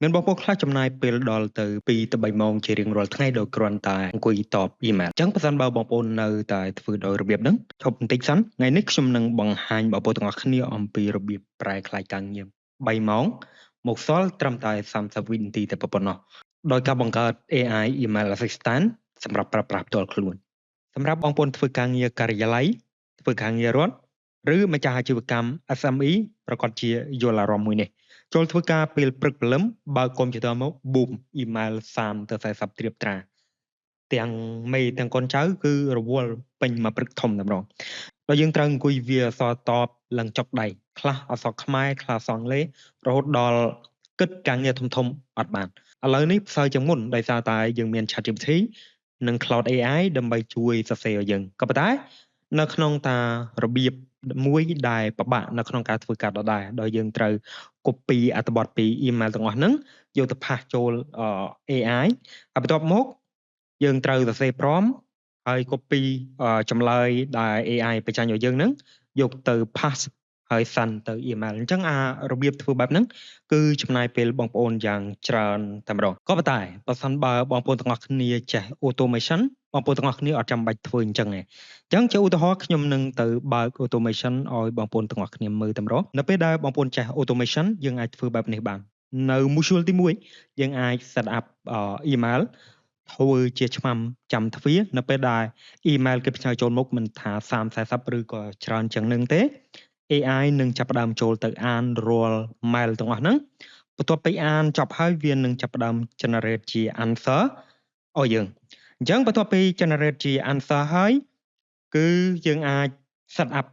មានបងប្អូនខ្លះចំណាយពេលដល់ទៅ2ទៅ3ម៉ោងជារៀងរាល់ថ្ងៃដោយគ្រាន់តែអង្គុយតបអ៊ីមែលអញ្ចឹងបើសិនបើបងប្អូននៅតែធ្វើដោយរបៀបហ្នឹងឈប់បន្តិចសិនថ្ងៃនេះខ្ញុំនឹងបង្ហាញបងប្អូនទាំងអស់គ្នាអំពីរបៀបប្រែក្លាយការងារ3ម៉ោងមកសល់ត្រឹមតែ30វិនាទីតែប៉ុណ្ណោះដោយការបង្កើត AI Email Assistant សម្រាប់ប្រើប្រាស់ផ្ទាល់ខ្លួនសម្រាប់បងប្អូនធ្វើការងារការិយាល័យធ្វើការងាររដ្ឋឬម្ចាស់អាជីវកម្ម SME ប្រកាសជាយល់អារម្មណ៍មួយនេះចូលធ្វើការពេលព្រឹកព្រលឹមបើកកុំព្យូទ័រមកប៊ូមអ៊ីមែល30ទៅ40ត្រៀបត្រាទាំងមេទាំងកូនចៅគឺរវល់ពេញមួយព្រឹកធំតែម្ដងដល់យើងត្រូវអង្គុយវាអក្សរតបឡើងចុកដៃខ្លះអក្សរខ្មែរខ្លះអក្សរអង់គ្លេសរហូតដល់គិតការងារធំធំអត់បានឥឡូវនេះផ្សើជាងមុនដោយសារតែយើងមាន ChatGPT និង Claude AI ដើម្បីជួយសរសេរឲ្យយើងក៏ប៉ុន្តែនៅក្នុងតារបៀបមួយដែលពិបាកនៅក្នុងការធ្វើការដដែលដោយយើងត្រូវ copy អត្ថបទពី email ទាំងអស់ហ្នឹងយកទៅpaste ចូល AI ហើយបន្ទាប់មកយើងត្រូវសរសេរ prompt ហើយ copy ចម្លើយដែល AI បញ្ចេញឲ្យយើងហ្នឹងយកទៅ paste ហើយ send ទៅ email អញ្ចឹងអារបៀបធ្វើបែបហ្នឹងគឺចំណាយពេលបងប្អូនយ៉ាងច្រើនតែម្ដងក៏ប៉ុន្តែបើសិនបើបងប្អូនទាំងអស់គ្នាចេះ automation បងប្អូនទាំងអស់គ្នាអត់ចាំបាច់ធ្វើអញ្ចឹងទេអញ្ចឹងជាឧទាហរណ៍ខ្ញុំនឹងទៅបើក automation ឲ្យបងប្អូនទាំងអស់គ្នាមើលតែម្ដងនៅពេលដែលបងប្អូនចេះ automation យើងអាចធ្វើបែបនេះបាននៅ module ទី1យើងអាច set up email ធ្វើជាឆ្មាំចាំទ្វារនៅពេលដែល email គេផ្ញើចូលមកមិនថា30 40ឬក៏ច្រើនជាងនឹងទេ AI នឹងចាប់ផ្ដើមចូលទៅអានរាល់ mail ទាំងអស់ហ្នឹងបន្ទាប់ពីអានចប់ហើយវានឹងចាប់ផ្ដើម generate ជា answer ឲ្យយើងអញ្ចឹងបន្ទាប់ពី generate ជា answer ហើយគឺយើងអាច set up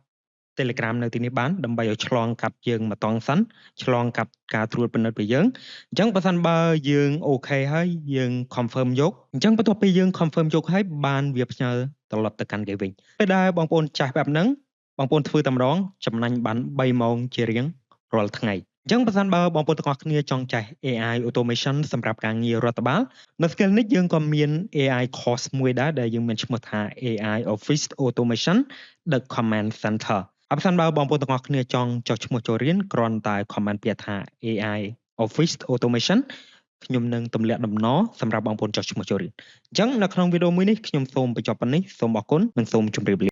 Telegram នៅទីនេះបានដើម្បីឲ្យឆ្លងកាត់យើងមកតង់សិនឆ្លងកាត់ការត្រួតពិនិត្យពីយើងអញ្ចឹងបើសិនបើយើង OK ហើយយើង confirm យកអញ្ចឹងបន្ទាប់ពីយើង confirm យកហើយបានវាផ្ញើត្រឡប់ទៅកាន់គេវិញពេលដែលបងប្អូនចាស់បែបហ្នឹងបងប្អូនធ្វើតែម្ដងចំណេញបាន3ម៉ោងជារៀងរាល់ថ្ងៃអញ្ចឹងបើសិនបើបងប្អូនទាំងអស់គ្នាចង់ចេះ AI automation សម្រាប់ការងាររដ្ឋបាលនៅ skill នេះយើងក៏មាន AI course មួយដែរដែលយើងមានឈ្មោះថា AI Office Automation The Command Center ហើយបើសិនបើបងប្អូនទាំងអស់គ្នាចង់ចុះឈ្មោះចូលរៀនគ្រាន់តែ comment ពាក្យថា AI Office Automation ខ្ញុំនឹងទម្លាក់តំណសម្រាប់បងប្អូនចុះឈ្មោះចូលរៀនអញ្ចឹងនៅក្នុងវីដេអូមួយនេះខ្ញុំសូមបញ្ចប់ប៉ុណ្នេះសូមអរគុណនិងសូមជម្រាបលា។